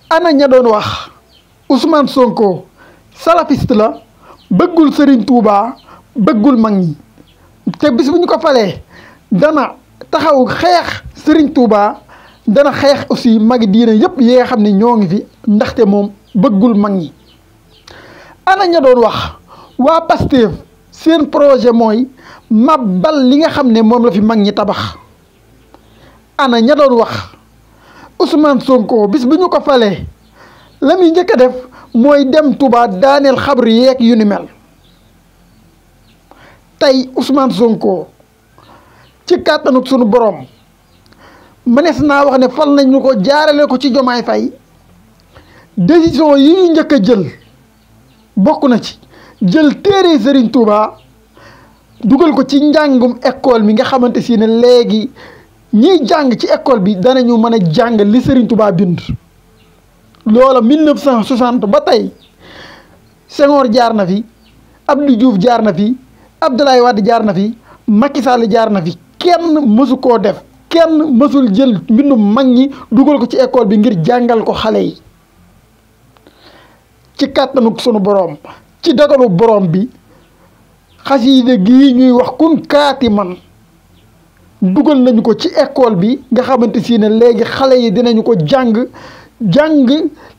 ana ña doon wax Ousmane Sonko salafiste la bëggul Serigne Touba bëggul mag ñi te bis bu ñu ko falee dana taxaw xeex Serigne Touba dana xeex aussi magi diine yëpp yi nga xam ne ñoo ngi fi ndaxte moom bëggul mag ñi. ana ña doon wax waa Pastef seen projet mooy màbbal li nga xam ne moom la fi mag ñi tabax. ana ña doon wax Ousmane Sonko bis bu ñu ko falee la muy njëkk a def mooy dem Touba daaneel xabru yeeg yu ni mel. tey Ousmane Sonko ci kàttanug sunu borom mënees naa wax ne fal nañu ko jaarale ko ci Jomaay Fay décision yi ñu njëkk a jël bokk na ci jël téere Serigne Touba dugal ko ci njàngum école mi nga xamante si ne léegi ñiy jàng ci école bi danañu mën a jàng li Serigne Touba bind. loola 1960 ba tey Senghor jaar na fi Abdou Diouf jaar na fi Abdoulaye Wade jaar na fi Macky Sall jaar na fi kenn mësu koo def kenn mësul jël mbindum mag ñi dugal ko ci école bi ngir jàngal ko xale yi. ci kàttanug sunu boroom ci dagalu boroom bi xasiida gii ñuy wax kun kaati man dugal nañu ko ci école bi nga xamante si ne léegi xale yi dinañu ko jàng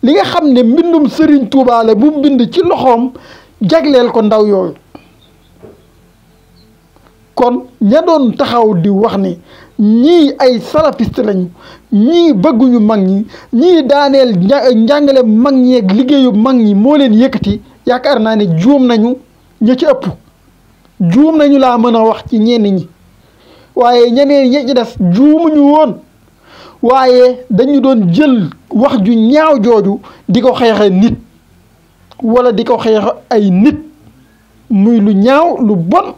li nga xam ne mbindum Serigne Touba la bu bind ci loxoom jagleel ko ndaw yooyu. kon ña doon taxaw di wax ni ñii ay salafiste lañu ñii bëgguñu mag ñi ñii daaneel njàngale mag ñi ak liggéeyu mag ñi moo leen yëkkati yaakaar naa ne juum nañu ña ci ëpp juum nañu laa mën a wax ci ñenn ñi waaye ñeneen ñi ci des juumuñu woon waaye dañu doon jël wax ju ñaaw jooju di ko xeexe nit wala di ko xeexe ay nit muy lu ñaaw lu bon